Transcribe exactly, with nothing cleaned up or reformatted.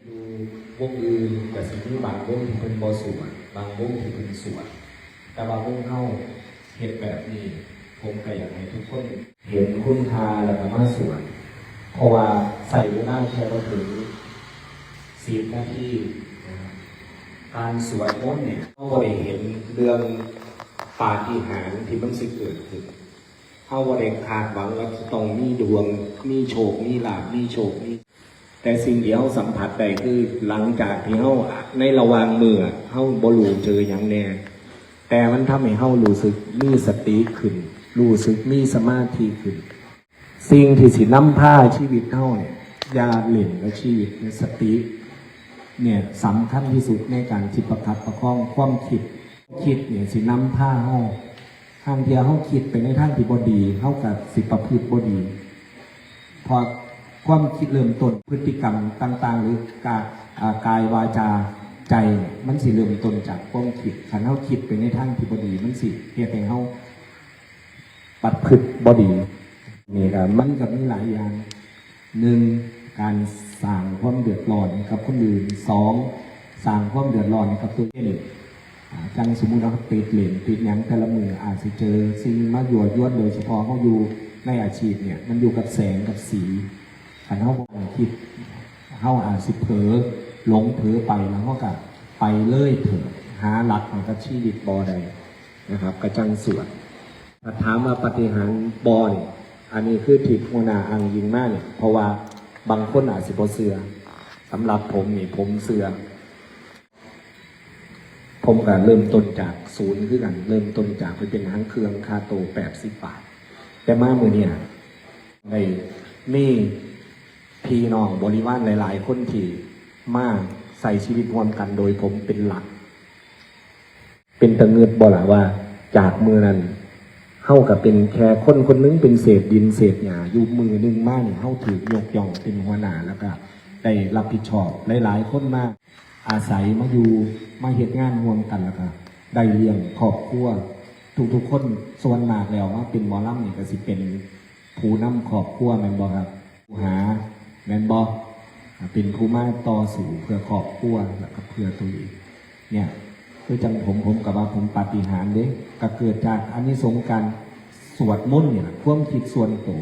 อยู่วงอื่นก็สิมีบางวงที่เพิ่นบ่สวด บางวงที่เพิ่นสวด แต่ว่าวงเฮาเฮ็ดแบบนี้ ผมก็อยากให้ทุกคนเห็นคุณค่าแล้วก็มาสวด เพราะว่าใช้เวลาแค่บ่ถึงสิบนาทีนะครับ การสวดมนต์เนี่ย เราบ่ได้เห็นเรื่องปาฏิหาริย์ที่มันสิเกิดขึ้น เราบ่ได้คาดหวังว่าจะต้องมีดวง มีโชค มีลาภ มีโชค มี แต่สิ่งที่เราสัมผัสได้คือหลังจากที่เราในระหว่างมื้อเราบ่รู้เจอหยังแน่ แต่มันทำให้เรารู้สึกมีสติขึ้น รู้สึกมีสมาธิขึ้น สิ่งที่สินำพาชีวิตเราเนี่ย อย่าเล่นกับชีวิตเนี่ย สติเนี่ยสำคัญที่สุดในการที่ประคับประคองความคิด คิดเนี่ยสินำพาเรา ทางเที่ยเราคิดไปในทางที่บ่ดี เราก็สิประพฤติบ่ดี เพราะความคิดเริ่มต้นพฤติกรรมต่างๆ หรือกา อ่า กายวาจาใจเนี่ย มันสิเริ่มต้นจากความคิด คันเราคิดไปในทางที่บ่ดี มันสิเฮ็ดให้เราประพฤติบ่ดี นี่ก็มันก็มีหลายอย่าง หนึ่ง การสร้างความเดือดร้อนให้กับคนอื่น สอง สร้างความเดือดร้อนให้กับตัวเอง อ่า จั่งสมมุติว่าเราติดเล่นติดหยังแต่ละมื้ออาจสิเจอสิ่งมายั่วยวน โดยเฉพาะเราอยู่ในอาชีพเนี่ย มันอยู่กับแสงกับสี คันเราบ่คิด เราอาจสิเผลอหลงเผลอไป แล้วเราก็ไปเลยเถิด หาหลักของชีวิตบ่ได้นะครับ ก็จั่งสวด ถ้าถามว่าปาฏิหาริย์บ่นี่ อันนี้คือที่หัวหน้าอ้างอิงมาเนี่ย เพราะว่าบางคนอาจสิบ่เชื่อ สำหรับผมนี่ผมเชื่อ ผมก็เริ่มต้นจากศูนย์คือกัน เริ่มต้นจากไปเป็นหางเครื่องค่าโตแปดสิบบาท แต่มามื้อเนี่ยได้มีพี่น้องบริวารหลายๆ คนที่มาใช้ชีวิตร่วมกันโดยผมเป็นหลัก เป็นตาเงือดบ่ล่ะว่า จากมื้อนั้นเฮาก็เป็นแค่คนคนหนึ่ง เป็นเศษดินเศษหญ้า อยู่มื้อหนึ่งมานี่เฮาถูกยกย่องเป็นหัวหน้า แล้วก็ได้รับผิดชอบ หลายๆ คนมาอาศัยมาอยู่มาเฮ็ดงานร่วมกัน แล้วก็ได้เลี้ยงครอบครัว ทุกๆ คนส่วนมากแล้วมาเป็นหมอลำนี่ก็สิเป็นผู้นำครอบครัวแม่นบ่ครับ ผู้หาแม่นบ่ เป็นผู้มาต่อสู้เพื่อครอบครัวแล้วก็เพื่อตัวเอง เนี่ย คือจั่งผม ผมก็ว่าผมปาฏิหาริย์เด้ ก็เกิดจากอานิสงส์การสวดมนต์นี่แหละ ความคิดส่วนตัว